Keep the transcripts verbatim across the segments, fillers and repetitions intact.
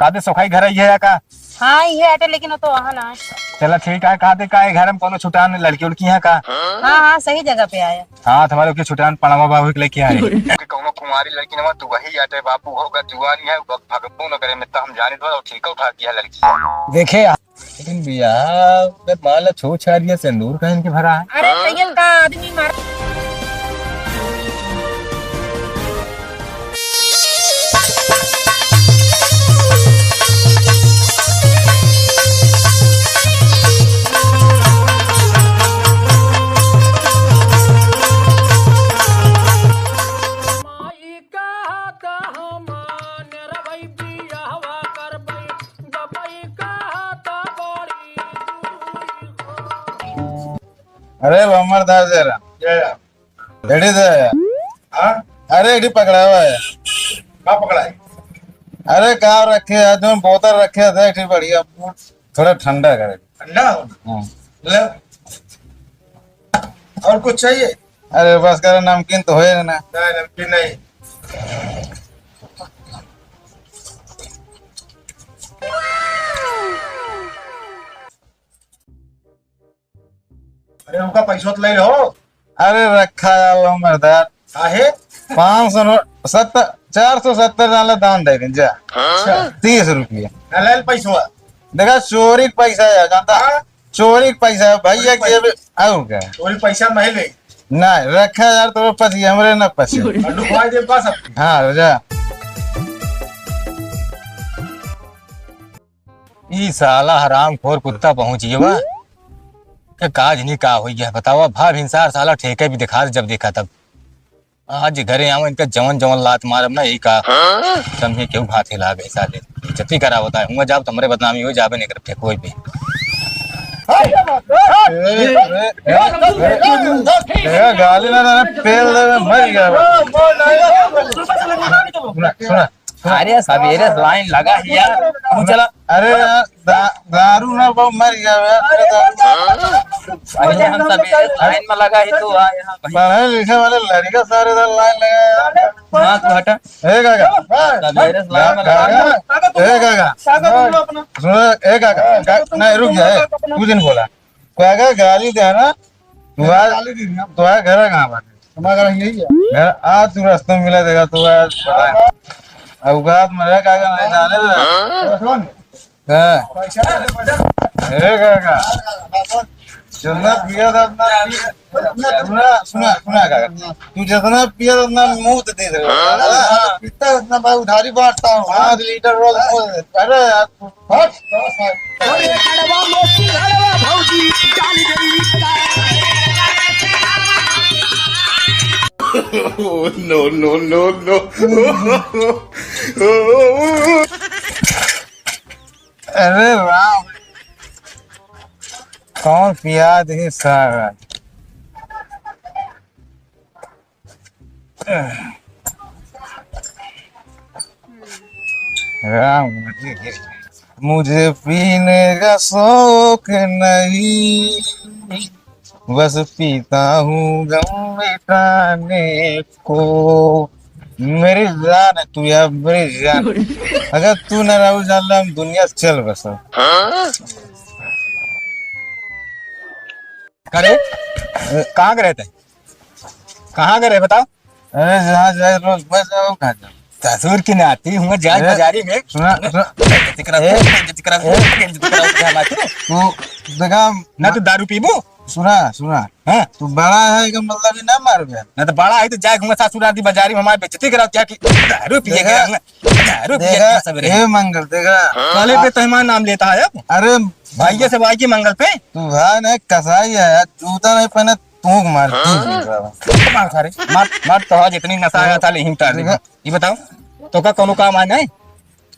का दे सोखाई घर आई है या का? हाँ, ये आटे, लेकिन वो तो वहाँ ना है। चला ठीक है, का दे का है घर में कोनो छुटान लड़की उड़की है का? हाँ, हाँ, सही जगह पे आया। हाँ, तुम्हारे की छुटान पड़वा बाबू के लेके आए। कि कोनो कुंवारी लड़की ना तू वही आटे बाबू होगा, जुआन है, वक्त भगबो न करे, मैं तो हम जाने दो और ठीक उठा किया लड़की। देखे, लेकिन बियाह में मान लो छो छारिया सिंदूर का इनके भरा है। अरे, कहिए का आदमी मार अरे लमरदार जरा, जय राम। एड़ी दे। हाँ? अरे एड़ी पकड़ावा है। का पकड़ाई? अरे का रखे है, जो बोतल रखे थे, एड़ी बढ़िया, थोड़ा ठंडा करे। ठंडा हो? हाँ। ले। और कुछ चाहिए? अरे बस करे, नमकीन तो होए ना। नहीं, नमकीन नहीं। अरे, उनका पैसो तो ले लो। अरे, रखा है लो मर्दार। काहे? पाँच सौ नोट, सत्तर, चार सौ सत्तर डाले दान दे दीन, जा। अच्छा। तीस रुपया। ना ले पैसवा। देखा, चोरी का पैसा है, जानता? हाँ? चोरी का पैसा है, भैया चोरी के पैसा। भी, और क्या? चोरी पैसा मैं ले। ना, रखा यार, तो पसी, हमरे ना पसी। और लुकवा दे पास अब। हाँ, जा। ई साला हरामखोर कुत्ता पहुंच गया बा। के काज नहीं का होई गया बतावा, भा भिनसार साला ठेके भी दिखा दे, जब देखा तब। आज घरे आवा इनका जवन जवन लात मारब ना, यही का समझे केहू हाथे लागे साले। इज्जती करा होता है, हुआ जाब तो हमरे बदनामी हो जाबे नहीं करब ठेकोई पे। ए, ए, ए, ए, ए, गाली ना देना, पेल देवे, मर गया बा। सुना, सुना। अरे, सवेरे से लाइन लगा है यार। तू चला। अरे यार, दा-, दारू ना, वो मर गया यार। अरे, दारू। अरे, हम सवेरे से लाइन में लगा है, तू आ यहाँ भाई। पढ़े लिखे वाले लड़का सारे इधर लाइन लगा है यार। हाँ, तू हटा। ए काका। सवेरे से लाइन में लगा है। काका, ए काका। सुनो, ए काका, का-, नहीं, रुक जा, ए, कुछ दिन बोला। काका, गाली दे ना। तुम्हारा, गाली दी ना। तुम्हारा घर कहाँ बाटे? हमारा घर यही है। घर आ, तू रास्ता में मिला देगा, तू यार, पता है। औकात में रह, काका, नहीं जाने दे। कौन? हाँ। पैसा दे, पैसा। ए, काका। जितना पिया था, उतना पी-, सुना, सुना, सुना, काका। तू जितना पिया था, उतना मुफ्त दे दे। हाँ। कितना, उतना भाई उधारी बांटता हूँ। पाँच लीटर रोज मुफ्त। अरे यार, हट। अरे, कड़वा मोती, कड़वा भौजी, डाल गई। No, no, no, no। अरे राम, कौन पिया दे सारा? राम जी, मुझे पीने का शौक नहीं, बस पीता हूँ गम मिटाने को। मेरी जान है तू यार, मेरी जान। अगर तू न रहू जान ले, हम दुनिया से चल बसा। करे? कहाँ गए थे? कहाँ गए रहे बताओ? अरे जहाँ जाए रोज बस जाओ, कहाँ जाओ? ससुर की नाती हुआ जाए अरे, बाजारी में। सुना, सुना। बेइज्जती करा, ए, बेइज्जती करा, ए, बेइज्जती करा, क्या बात है? तू देखा ना, तू दारू पीबू? सुना, सुना। हाँ? तू बड़ा है, का मतलब ये ना मार बे। ना तो बड़ा है तो जाए घूमा ससुर आदि बाजारी में हमारी बेइज्जती कराओ क्या कि दारू पिए देखा, गया ना? दारू पिए देखा, गया सवेरे। ए मंगल, देखा। काले पे तहमान नाम लेता है अब। अरे भैया से भाई की मंगल पे। तू भाई नहीं कसाई है यार, जूता नहीं पहने तूक मार, तूक मार। मार खा रे, मार, मार तो आज इतनी नशा आया था, ले ही उतार दे। देखा। ये बताओ, तो का कोनो काम आए नहीं?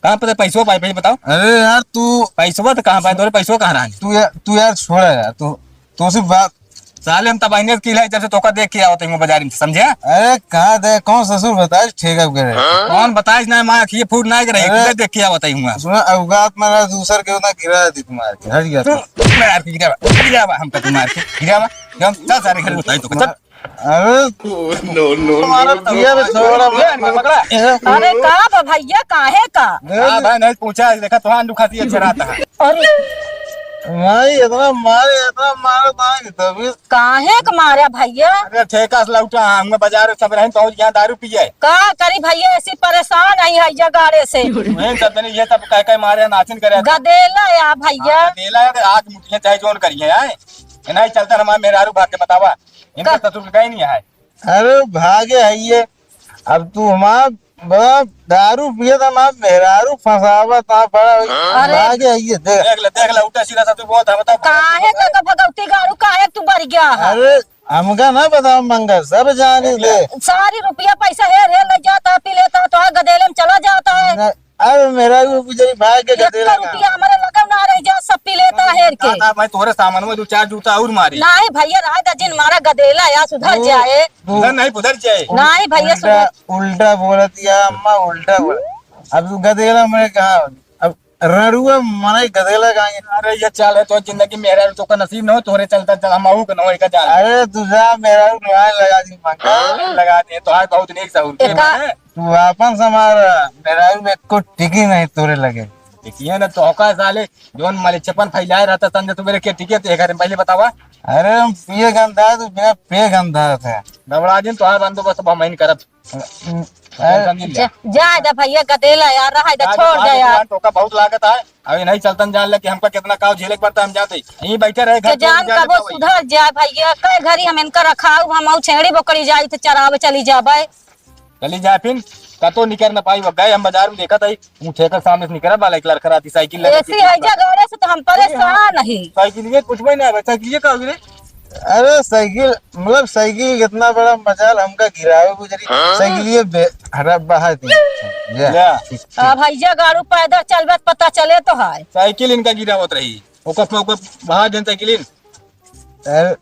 कहाँ पे पैसो पाए, पहले बताओ। अरे यार, तू पैसवा तो कहाँ पाए? तोरे पैसो कहाँ रहा? तू यार, तू यार छोड़ा यार, तू, तू सिर्फ बात। साले हम तब आईने की लाई, जब से तोका देख के आवत हूँ बाजार में, समझे? अरे कहाँ दे, कौन ससुर बताए ठेका करे? कौन बताए ना, माँ अखिए फूट ना करे, अरे, किधर देख के आवत हूँ? सुना, औकात में रहा, दूसर के उतना गिरा दी तुम्हारे, हट गया तू। मार के गिरावा, गिरावा, हम तो मार के गिरावा। हम चल सारे घर में उतारी तो, चल। अरे, no, no, तुम्हारा no, no। तबियत छोड़ा, ले, इनका पकड़ा। अरे, का बा भैया, काहे का? ले, हाँ, ले। भाई, नहीं पूछा, देखा, तुहान दुखाती है, चराता है। अरे। भाई, इतना मारे, इतना मारे, भाई, तबियत काहे के मारा भैया? अरे, ठेका से लौटा, हम बाजार सब रहन, तो यहाँ दारू पिए। का करी भैया, ऐसी परेशान आई है ये गाड़े से। वही सब तनी ये सब कह, कह मारे, नाचिन करे। गदेला या भैया। हाँ, गदेला है, आज मुठिया चाहे जोन करिए, आए। नहीं चलता, हमारे मेहरारू भाग के बतावा। इनका का? ससुर के कहीं नहीं है। अरे भागे है ये। अब तू हमार बड़ा दारू पिए तो हमार मेहरारू फंसावत आ बड़ा। अरे। भागे है ये, देख। देख ले, देख ले, उल्टा सीधा ससुर बहुत है, बताओ। काहे का, का भगवती गाड़ू, काहे तू बढ़ गया है? अरे, हमका ना बताओ मंगर, सब जाने दे। सारी रुपया पैसा हेर हेर ले जाता, पी लेता, तो गदेले में चला जाता है। ना, अब मेहरारू गुजरी भाग के एक गदेला का। रुपया हमारे लगे ना रह जा, सब पी लेता हेर के। का था भाई, तोहरे सामान में दो चार जूता और मारी। नहीं भैया, रह दा जिन मारा गदेला या सुधर तू, जाए। तू सुधर नहीं, पुधर जाए। नहीं भैया, उल्टा, सुधर। उल्टा बोलत या अम्मा, उल्टा बोल। अब तू गदेला में कहा, अब रड़ुआ मने गदेला गाए। अरे ये चाल है तो जिंदगी में मेहरारू तो का नसीब न हो, तोहरे चलता चल हम आऊ के न हो, एका चाल। अरे तू जा, मेहरारू लाइन लगा दी मंगा। लगा दे तो आज बहुत नेक सहूर के एक का- है। तू आपन संभाल, मेहरारू में को टिकी नहीं तोरे लगे। देखिए ना, तो का साले, जोन माले चपन फैलाए रहता संजय सुबेरे के टिके, तो एक बार पहले बतावा। अरे हम पिए गंधा, तू बिना पिए गंधा थे। गबड़ा दिन तो आज बंदोबस्त अब हम ही करब। अरे, जा, जा दे भैया, गदेला यार, रहा दे, जा, छोड़ जा दे यार। दुकान टोका बहुत लागत है। अभी नहीं चलतन जान ले कि हमका कितना काव झेले के पड़ता, हम जाते। यहीं बैठे रहे घर के, पे, जान जाने कबो दवाई। सुधर जाए भैया, कई घड़ी हम इनका रखाऊ, हम और छेड़ी बोकड़ी जाई तो चरावे चली जाबे। चली जाए फिर, कतो निकर न पाई। अब गए हम बाजार में, देखा था, ऊ ठेकर सामने से निकरा बा, एक लड़का रहती साइकिल लेके ऐसी है जा गाड़े से तो हम परेशान नहीं। साइकिल ये कुछ भी ना है, साइकिल ये का हो गई रे? अरे साइकिल, मतलब साइकिल कितना बड़ा मजाल हमका गिरावे गुजरी। हाँ? साइकिल ये बे-, हरा बाहर दी। या। या। अब भैया गाड़ू पैदल चलबे त पता चले तो है। साइकिल इनका गिरावत रही। ओकर से ओकर बाहर जन साइकिल इन। अरे,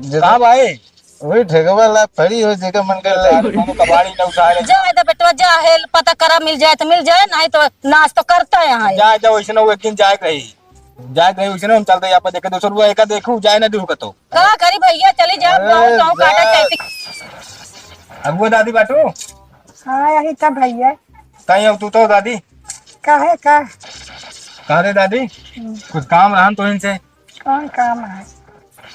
जे का भाई? वही ठेकवा ला पड़ी हो, जेकर मन कर ले। कोनो कबाड़ी ना उठा ले। जा दे बेटवा, जा हेल, पता करा, मिल जाए तो मिल जाए, नहीं तो नाश तो करता है यहाँ। जा, जा, वैसे ना वो एक दिन जाए के रही। जाए के रही, वैसे ना हम चलते यहाँ पर देखे, दो सौ रुपया एका देखू, जाए ना दिहू कतो। का करी भैया, चली जा, अरे गाँव, गाँव काटा जा। चाहती। अब वो दादी बाटू? हाँ, यही था भैया। कहीं अब तू तो दादी? काहे का? कहा रे दादी, हम्म। कुछ काम रहन तो इनसे? कौन काम है?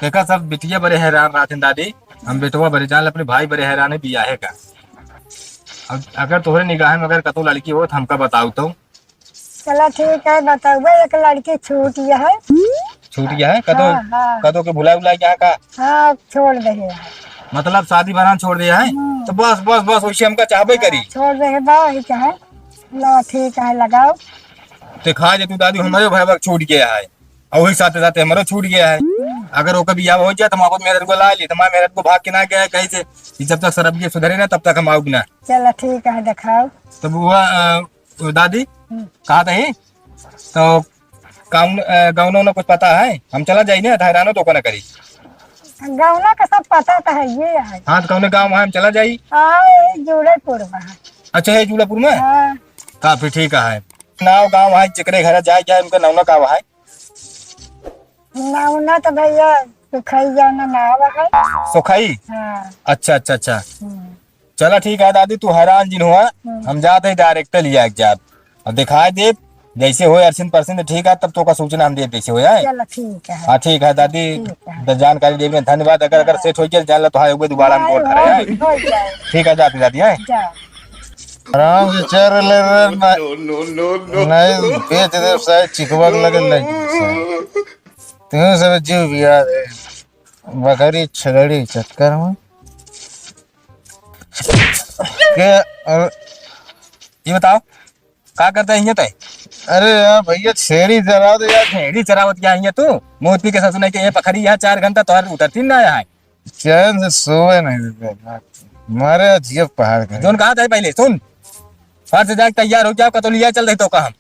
देखा सब बिटिया बड़े हैरान रहत हैं दादी, हम बेटवा बड़े जान ले अपने भाई बड़े हैरान है बियाहे का। अब अगर तोहरे निगाह में अगर कतो लड़की हो तो हमका बताऊ तो। चला ठीक है, बतउबे, एक लड़की छूट गया है। छूट गया है? कतो, हाँ, हाँ। कतो के भुला उला गया का? हाँ, छोड़ दे है। मतलब शादी बरान छोड़ दिया है? हम्म। तो बस, बस, बस, वैसे हमका चाहबे हाँ, करी। छोड़ दे है, बा, वही चाहे। लो, ठीक है, लगाओ। देखा जे तू दादी, हमारे भाई बक छूट गया है। और वही साथे साथे हमरो छूट गया है। हम्म। अगर ओकर बियाह हो जाए, तो हम आपन मेहरन को ला ली, तो हमारे मेहरन को भाग के ना गया है कहीं से, कि जब तक सरब ये सुधरे ना, तब तक हम आउब ना। चलो, ठीक है, दिखाओ। तब वो, अ, ओ दादी, हम्म। कहा तही? तो काम, अ, गौनो न कुछ पता है? हम चला जाई ना, हैरानो तो को ना करी। गौना का सब पता तो है, ये है। हाँ, तो कौने गाँव है, हम चला जाई? हाँ, ये जूलैपुर में है। अच्छा, है जूलैपुर में? हाँ। काफी ठीक है। नाव गाँव है, जेकरे घर जाए, जाए, उनका नौना का है? नौना तो भैया, सुखई जाना नाव है। सुखई? हाँ। अच्छा, अच्छा, अच्छा। हम्म। चला ठीक है दादी, तू हैरान जिन हुआ, हम्म। हम जात है डायरेक्ट लिया के जाब। अब दिखाई देब, जैसे होए अर्सिन पर्सिन तो ठीक है, तब तो का सूचना हम देब जैसे होए, हैं? चला ठीक है। हाँ ठीक है दादी, ठीक है। तो जानकारी देवे में धन्यवाद। अगर, अगर हाँ। सेट हो गया जान ला तो हाँ, एक बार दोबारा हम नहीं, गोल धरे, हैं? हो जाए। ठीक है जाती दादी, हैं? जा। आराम से चर ले रे ना। No, no, no, no। नहीं, बेच दे साहब, चिकवा के लगे लग जाए। तू सब जीव बिया दे। बकरी छगड़ी चक्कर में। के, अ, ये बताओ, का करता है हियाँ तय? अरे यार भैया, छेड़ी चरावत यार। छेड़ी चरावत क्या हियाँ तू? मौत पी के ससुर नहीं के ये पखरी यहाँ चार घंटा तोहर उतरती ना आया है। चैन से सोवे नहीं देते यार। मारे जियत पहाड़ करे। जोन कहा था पहले, सुन। फट से जाके तैयार हो जाओ, कतौलिया चल रही तो का हम।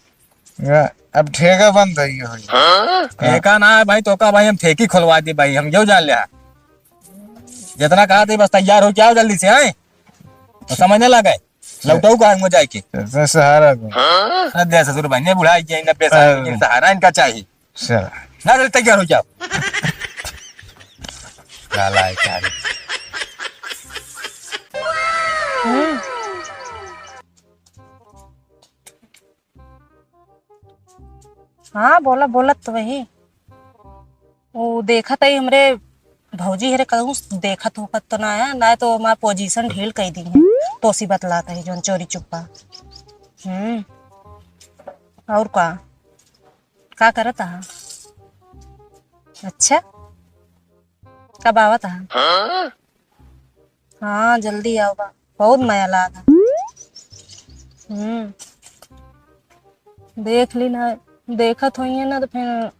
या, अब ठेका बंद है ये हो। हाँ? ठेका ना है भाई, तो का भाई हम ठेकी खोलवा दे भाई, हम यो जान लिया। जितना कहा थे बस तैयार हो जाओ जल्दी से, आए? तो समय ना लगे। लौटाऊ का है जाए के? इतना सहारा दो। अरे दे ससुर भाई, ने बुढ़ा गया, इन्हें पैसा हाँ। लेकिन सहारा इनका चाहिए। चल। ना रे, तैयार हो जाओ। काला है, काला। हम्म। हाँ, बोला, बोलत तो वही। वो देखत है हमरे भौजी हरे, कहूँ देखत होखत तो ना है, ना तो हमार position ढील कई दी है। तोसी बतलात है जौन चोरी चुप्पा। हम्म। और का? का करत हा? अच्छा, कब आवत हा? हाँ, जल्दी आवा, बहुत मया लागा। हम्म, देख ली ना, देखत होइए ना तो फिर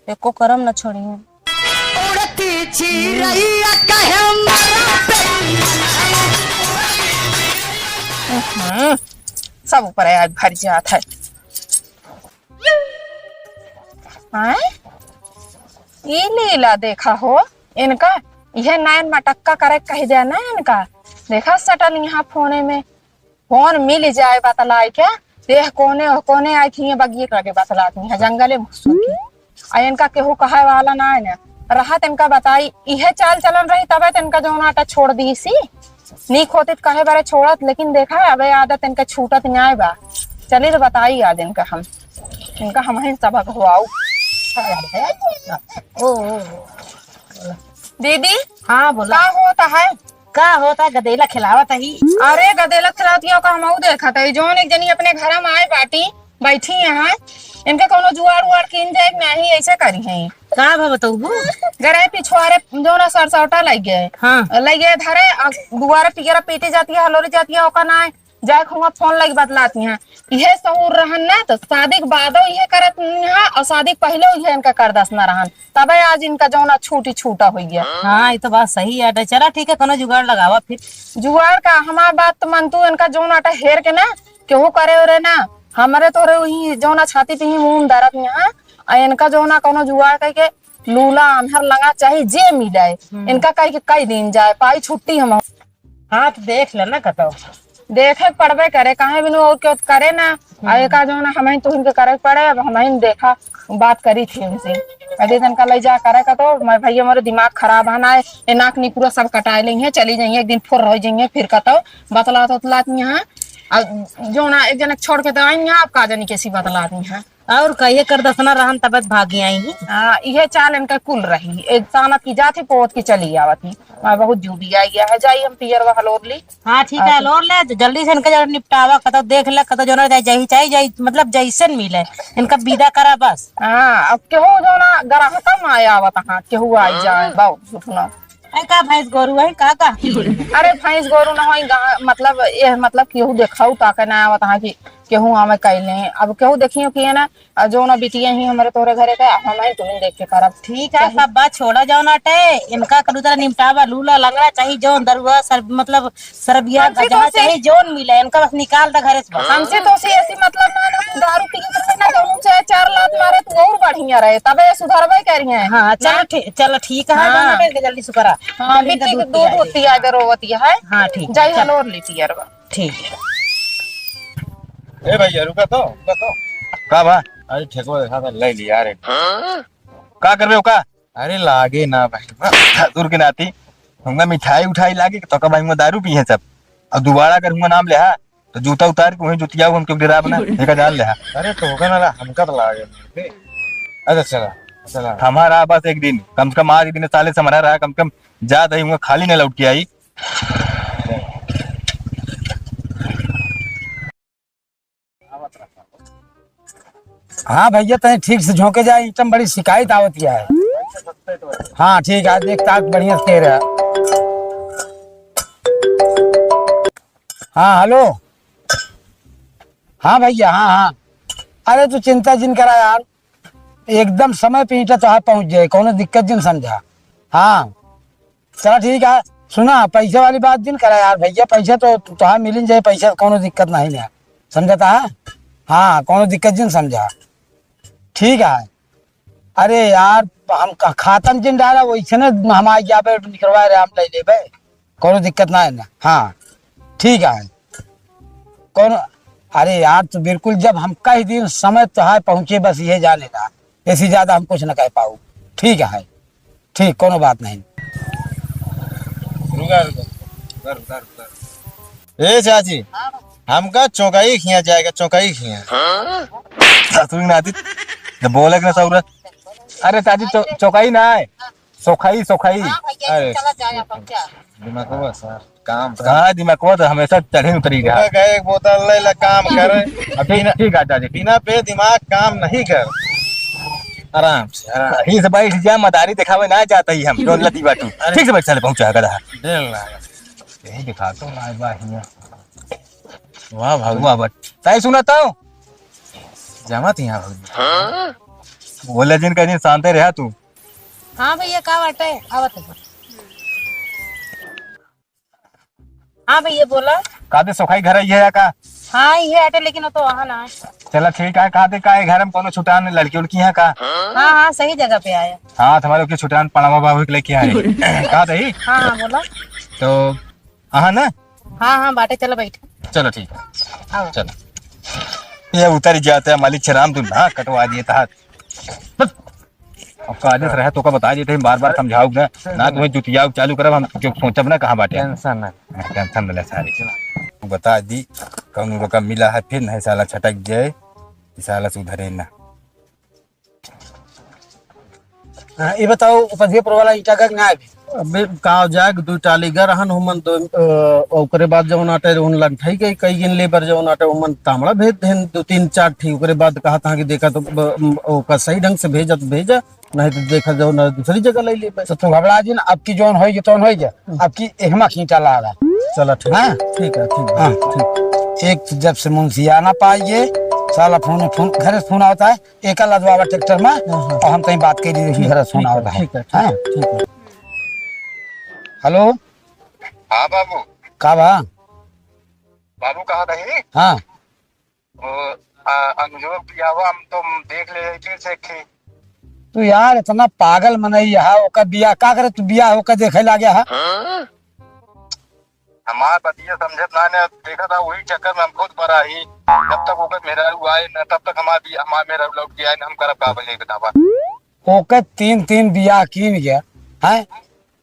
एको करम न छोड़िए। उड़ती चिरैया कहे मरा पे। हम्म, सब ऊपर आज भर जात है। आय? ई लीला देखा हो इनका, इहे नैन मटक्का करे कह दे ना इनका। देखा सटल यहाँ फोने में, फोन मिल जाए बतलाए के, देह कोने कोने आई थी, बगिए करके बतलाती हैं, जंगले में घुस के। आ इनका केहू कहे वाला ना है ना, रहत इनका बताई, इहे चाल चलन रही तबे तो इनका जौन आटा छोड़ दी सी। नीक होती त कहे बारे छोड़त, लेकिन देखा, अबे आदत इनका छूटत न्याय बा। चली तो बताई आज इनका हम, इनका हम ही सबक हुआऊ। ओ, ओ, ओ। दीदी, हाँ, बोला। का होता है? का होता है? गदेला खिलावत ही। अरे, गदेला खिलावत ही, ओका हमहू देखत है। जौन एक जनी अपने घर में आए बाटी, बैठी यहाँ, इनके कौनो जुआड़ उआड़ कीन जाए कि नाही, ऐसे करी है। का भा बतौबू? गरे पिछुआरे जौना सरसौटा लग गए। हाँ। लग गए धरे, अब दुआरे पियरा पीटे जाती है, हलोरी जाती है, ओका ना जाए, हुआ फोन लगी बतलाती हैं। इहे सहूर रहन ना, तो शादी के बादो इहे करत हैं, और शादी के पहले इहे इनका करदस न रहन, तबे आज इनका जौना छूटी छूटा हो गया। हाँ, ये तो बात सही है। चला ठीक है, कोनो जुगाड़ लगावा फिर। जुगाड़ का? हमार बात तो मन तू, इनका जौन आटा हेर के ना, केहू करे ओरे ना, हमरे तोरे वही जौना छाती पे ही मुंह दरत यहाँ, आ इनका जौना कोनो जुगाड़ कह के लूला आन्हर लंगा चाहे जे मिले, हम्म। इनका कह के कई दिन जाए, पाई छुट्टी हम। हाँ, तो देख ले ना कतौ। देखे के पड़बे करे, काहे बिनु और क्यों करे ना। हम्म। आ एका जौन हमहिन तुहिन के करे के पड़े, अब हमहिन देखा बात करी थी उनसे। अरे तनका ले जा करे कतौ, मैं भैया मोरे दिमाग खराब है ना, ए नाक निपुरा सब कटाए लेंगे, चली जाइए, एक दिन फुर रह जाइए, फिर कतौ बतलात उतलात यहाँ। आ जौन एक जने छोड़ के तो आई यहाँ, अब का जानी कैसी बतलात यहाँ। और का, ये करदसना रहन तबत भागी आई ही। हाँ, इहे चाल इनका कुल रही। एक सानत की जात ही, पोत की चली आवत ही। मैं बहुत जूबी आई है, जाई हम पियर वह हलोर ली। हाँ, ठीक है, अच्छा। हलोर ले, जल्दी से इनका जरा निपटावा, कतौ देख ले, कतौ जौना जाई, जाई, चाहे जाई, मतलब जैसन मिले, इनका विदा करा बस। हाँ, अब केहू जौना ग्राहक में आया आवत, हाँ, केहू आई जाए, बाऊ, उठना। अरे का भैंस गोरू है, का, का? अरे भैंस गोरू न होई, गा-, मतलब, ये, मतलब, केहू देखाऊ ताके ना आवत, हाँ, कि केहू आवे कैले। अब केहू देखियो कि है ना, आ जौन बिटिया ही हमरे तोहरे घरे का, हम ही तुहिन देख के करब। ठीक है, चाहे सब बात छोड़ा, जौन आटे, इनका करू तरह निपटावा, लूला लंगड़ा चाही, जौन दरुआ, सर, मतलब, सरबिया, हमसे गजहा तो से चाही, जौन मिले, इनका बस निकाल द घरे से बस। हमसे तो से ऐसी मतलब ना, ना, दारू पी के ना, तो उनसे चार लात मारे, तू और बढ़िया रहे, तबे ये सुधरबे करिए। हाँ, चलो ना? ठी-, चलो ठीक है, हाँ। जौन आटे, जल्दी से करा। हाँ, जल्दी बिट्टी इनका के दूध दूध पिया होती है, दे। इधर रोवती है। हाँ, ठीक है, जाई चल। हलोर ली पियरवा। ठीक। ए भैया, रुका तो, रुका तो। का बा? अरे ठेकवा देखा था, ले लिया रे। का करबे ओका? अरे लागे ना भाई, दूर के नाती, हमका मिठाई उठाई लागे, तो का भाई, हम दारू पी हैं सब। अब दोबारा अगर हुआ नाम लेहा, तो जूता उतार के वहीं जुतियाऊ, हम क्यों डराब ना, एका जान लेहा। अरे तो होगा ना, हमका तो लागे। अच्छा चला, चला। हमारा बस एक दिन, कम से कम आज एक दिन साले से हमारा रहा, कम से कम जा दही हुआ खाली न लौट के आई। हाँ भैया, तनी ठीक से झोंके जाए, इटम बड़ी शिकायत आवत है। हाँ ठीक है, आज देख ताक बढ़िया से तेरा। हाँ हेलो। हाँ भैया, हाँ हाँ। अरे तू चिंता जिन करा यार, एकदम समय पे ईंटा तोहार पहुँच जाए, कौनो दिक्कत जिन समझा। हाँ। चला ठीक है, सुना, पैसे वाली बात जिन करा यार भैया, पैसा तो तोहार मिलिन जाए, पैसा कौनो दिक्कत नहीं है, समझता है? हाँ, कौनो दिक्कत जिन समझा। ठीक है, अरे यार, हम ख-, खातन जिन डाला, वैसे ने हम आ जाबे, निकलवा रहे, हम ले लेबे, कौनो दिक्कत ना है ना। हाँ, ठीक है, कौनो, अरे यार, तो बिल्कुल जब हम कह दिन समय तोहार पहुँचे, बस ये जाने का, ऐसी ज्यादा हम कुछ न कह पाऊ। ठीक है, ठीक, कोनो बात नहीं। रुका, रुका, रुका, रुका, रुका। ए चाची, हाँ। हमका चौकई खिया जाएगा, चौकई खिया। हाँ? ससुरी नाती, जब बोले के ना सौरा। अरे चाची, चौ-, चौकई ना है, सोखई, सोखई। हाँ भैया, अरे, चला जाए अपन क्या? दिमागवा सर, काम सर। हाँ, दिमागवा तो हमेशा चढ़े उतरी रहा। सुबह का एक बोतल ले ला, काम कर। अब ठीक, बिना, ठीक है चाची। बिना बेदिमाग काम नहीं कर। आराम से, आराम। सही से बैठ जा, मदारी दिखावे ना जाता ही हम, जोन लती बाटू। अरे। ठीक से बैठ, साले पहुंचा गधा। डेढ़ लाख। यही दिखा तो ना बा हियां। वाह भाभी। वाह बट। ताई सुना तो? जमा थी यहाँ भाभी। बोले जिन कहीं शांत रहा तू। हाँ भैया, का बाटे? आवत है। हाँ भैया, बोला। का दे सोखाई घर आई है या का? हाँ, ये आटे, लेकिन वो तो वहाँ ना है। चला ठीक है, का दे का है घर में कोनो छुटान लड़की उड़की है का? हाँ, हाँ, सही जगह पे आया। हाँ, तुम्हारे की छुटान पड़वा बाबू के लेके आए। का दे? हाँ, हाँ, बोला। तो हाँ ना? हाँ, हाँ, बाटे, चलो बैठ। चलो ठीक है। हाँ। चलो। ये उतर जाते हैं मालिक, शराम तू ना कटवा दिए तहार। अब का आदेश रहे तो का बता देते हैं, बार बार समझाओ ना, ना तुम्हें जुतियाओ चालू करब हम, जो सोचब ना कहाँ बाटे। टेंशन ना। हाँ, टेंशन ना ले सारी। तू बता दी, कौन रकम मिला है, फिर नहीं साला छटक जाए, कि साला सुधरे ना। हाँ, ये बताओ, उपधियापुर वाला ईटा का ना अभी? अबे का जाए, दो टाली घर हन, हुमन दो, अ, ओकरे बाद जौन आटे, उन लंठई के कई गिन लेबर जौन आटे, हुमन तामड़ा भेज देन, दो तीन चार ठी, ओकरे बाद कहा था कि देखा तो ब-, ओका सही ढंग से भेजा तो भेजा, नहीं तो देखा जाओ ना दूसरी जगह ले लेबे। तो तू घबरा जिन, अब की जौन होई, जौन होई जा, अब की एहमा खींचा ला रहा। चला ठीक, हाँ? ठीक है, ठीक है, हाँ। ठीक। एक तो जब से मुंशियाना पाइए, साला फोन, फोन, घर से फोन आवता है, एका लदवावा ट्रैक्टर में, हाँ, हाँ। और हम कहीं बात करी रही, ठीक, घर से फोन ठीक है, आवता है। ठीक है, ठीक है, हाँ? ठीक है। हेलो। हाँ बाबू। का बा? बाबू कहा रही? हाँ। वो, आ, अनुजवा बियाहवा हम तो देख ले, फिर से एक ठे। तू यार इतना पागल मनई है, ओकर बियाह का करे, तू बियाह ओकर देखे लागे है? हमार बतिया समझत ना ने, देखा था वही चक्कर में हम खुद परा ही। जब तक ओकर मेहरारू आए ना, तब तक हमार बि-, हमार मेहरारू लौट के आए ना, हम करब का बने बतावा। ओकर तीन तीन बियाह कीन गया, हैं?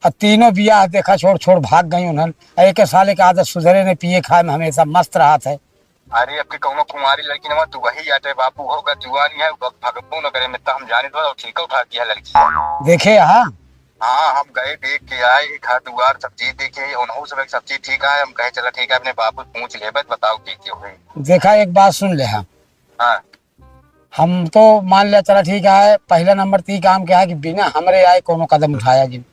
आ तीनों बियाह देखा छोड़ छोड़ भाग गई उन्हन। आ एके साले के आदत सुधरे ने, पिए खाए में हमेशा मस्त रहत है। अरे, अब की कौनो कुंवारी लड़की नवा तू वही आटे बाबू होगा, जुआनी है, भग-, भगबो न करे में, त हम जाने दो, ठीक उठा दिया लड़की है। देखे, हाँ। हाँ, हम गए देख के आए, घर दुआर सब चीज देखे, उनहु सब एक सब चीज ठीक आए, हम कहे चला ठीक है, अपने बाबू से पूछ लेबे, बताओ के के होई। देखा, एक बात सुन ले, हाँ। हाँ। हम तो मान लिया, चला ठीक है, पहला नंबर ती काम क्या है कि बिना हमरे आए कोनो कदम उठाया जी।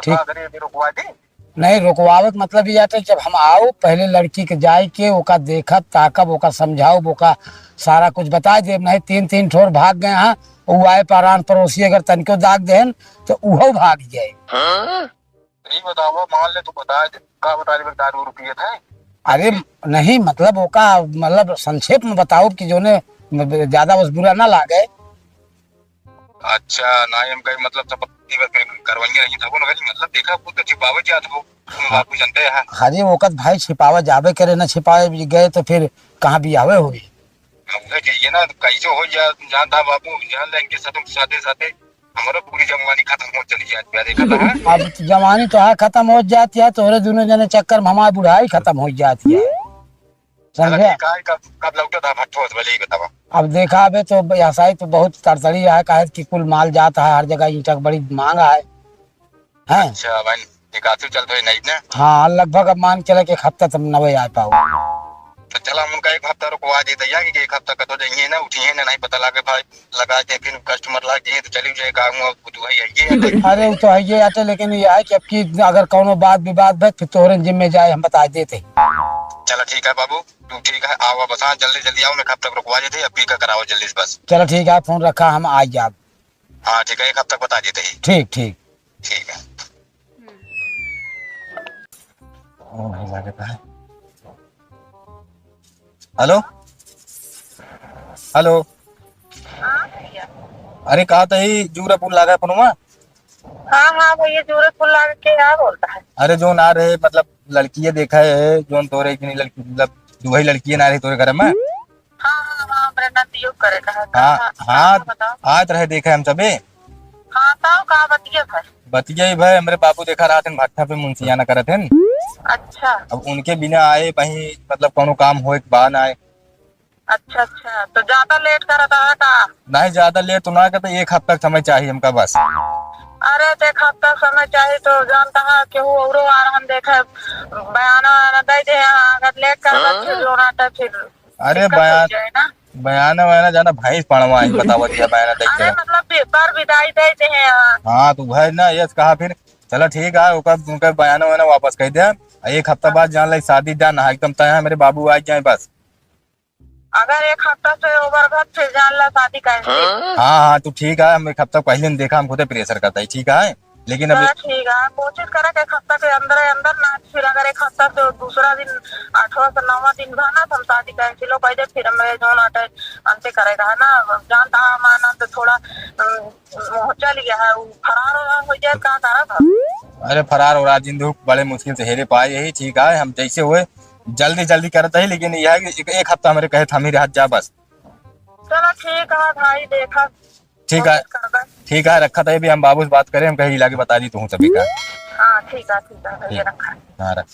ठीक। का करी, अभी रुकवा दी? नहीं, रुकवावे के मतलब ये आटे, जब हम आओ, पहले लड़की के जाए के, ओका देखब, ताकब, ओका समझाओ, ओका सारा कुछ बता देब। नहीं, तीन, तीन ठोर भाग गए हैं, उ आए परान पड़ोसी, अगर तनिको दाग देहन, तो उहो भाग जाए। हाँ? नहीं बतावा, मान ले तू बता दे, का बता दे, दारू रुपये थे? अरे, नहीं, मतलब, ओका, मतलब, संक्षेप में बताओ कि जोने ज्यादा बस बुरा ना लागे। अच्छा, ना, हम कहीं, मतलब, सब करवाइए नहीं था, वो ना, मतलब, देखा, वो तो छिपावे जात हो, हाँ। बाबू जानते हैं। अरे, ओकत भाई छिपावे जाबे करे, ना छिपावे भी गए तो फिर कहाँ बियाहवे होई? अब उहे चाहिए ना, कैसे हो जा, जान था बाबू, जान लेंगे सब साथे साथे, हमारा पूरी जवानी खत्म हो चली जाए, प्यारे खत्म है। अब जवानी तो है खत्म हो जाती है, तोहरे दोनों जने चक्कर में हमारी बुढ़ाई खत्म हो जाती है। समझे? ठीक है, कब, कब लौटत है भट्ठो से, भले ही बतावा। अब देखा, अबे तो यसाई तो बहुत तड़तड़ी है, काहे कि कुल माल जात है, हर जगह ईंटा के बड़ी मांग है। हैं? अच्छा, भाई, निकासी चलत होई नहीं ना? हाँ, लगभग अब मान के चला कि एक हफ्ता तक नवे आ पाओ। तो चला, हम उनका एक हफ्ता रुकवा देते यार, कि एक हफ्ता कतो जाइए ना, उठिए ना, नहीं पता लागे भाई, लगा के फिर customer लाग जाइए, तो चली जाए काम, अब तू है, यही है। अरे, वो तो है ये आटे, लेकिन ये है कि अब की अगर कौनो बात विवाद भे, फिर तोहरे जिम्मे जाए, हम बता देते। चला, ठीक है बाबू, तू ठीक है, आओ बस, हाँ, जल्दी, जल्दी आओ, मैं कब तक रुकवा देते, अब की का कराओ जल्दी से बस। चला, ठीक है, फोन रखा, हम आ जाब। हाँ, ठीक है, एक हफ्ता बता देते ही। ठीक, ठीक। ठीक है। ओ भाई, लागत है। हेलो, हेलो। हाँ भैया। अरे, कहा तो ही जूरा पुल लागा है फोनवा? हाँ, हाँ भैया, जूरा पुल लागा के क्या बोलता है? अरे, जो ना रहे, मतलब, लड़की ये देखा है, जो तोरे इतनी लड़की, मतलब, दुहई लड़की ना रही तोरे घर में। हाँ, हाँ, हाँ, हमरे नंदियो करे का है। हाँ, हाँ, हाँ, हाँ, बताओ। आत रहे, देखे हम सबे। हाँ, तब का बतिया भर? बतिया ही भर, हमरे बाबू देखा रहत हन, भट्ठा पे मुंशियाना करत हन। अच्छा। अब उनके बिना आए वहीं, मतलब, कौनो काम होए के बा ना आए। अच्छा, अच्छा, तो ज्यादा लेट करत है का? नहीं, ज्यादा लेट तो ना करते, एक हफ्ता का समय चाहिए हमका बस। अरे, तो एक हफ्ता समय चाहिए तो जानता है, केहू औरो आ रहन देखे, बयाना वयाना दे दे, हाँ, अगर लेट करबा, हाँ। फिर रोना तो फिर अरे दिक्कत हो बयान, जाए ना। बयाना वयाना जाना भैंस पड़वा है, बतावा दिया बयाना दे अरे, दे। मतलब, बे-, पर विदाई दे दे हैं, हाँ। हाँ, तो भाई ना, ये कहा फिर, चलो ठीक है, ओकर, उनका बयाना वयाना वापस कर दे। एक हफ्ता बाद जान ले शादी जान है, एकदम तय है, मेरे बाबू आ जाए बस। अगर एक हफ्ता से ओवर घर फिर जान ला शादी कैंसिल। हाँ, हाँ, तू ठीक है, हम एक हफ्ता पहले ने देखा, हम खुदे प्रेशर करता है, ठीक है, लेकिन अब हाँ, ठीक है, कोशिश करा कि एक हफ्ता के अंदर, अंदर ना, फिर अगर एक हफ्ता से दूसरा दिन, आठवां से नौवां दिन भा ना, तो हम शादी कैंसिल हो, कह दे, फिर हमें जो ना अंते करेगा, है ना, जानता है, हम आनंद थोड़ा, अम, मोह चल गया है, वो फरार वरार हो जाए, का करत है? अरे, फरार वरार जिंदू बड़े मुश्किल से हेरे पाए, यही ठीक है, हम जैसे हुए, जल्दी जल्दी करत है, लेकिन यह है कि एक, एक हफ्ता हमारे कहे थामी रहत जा बस। चलो ठीक है भाई, देखा ठीक है। कोशिश करबे। ठीक है, रखा था, अभी हम बाबू से बात करें, हम कहीं लाके बता दी तू सभी का। हाँ, ठीक है, ठीक है, भैया, ठीक। रखा। हाँ, रख।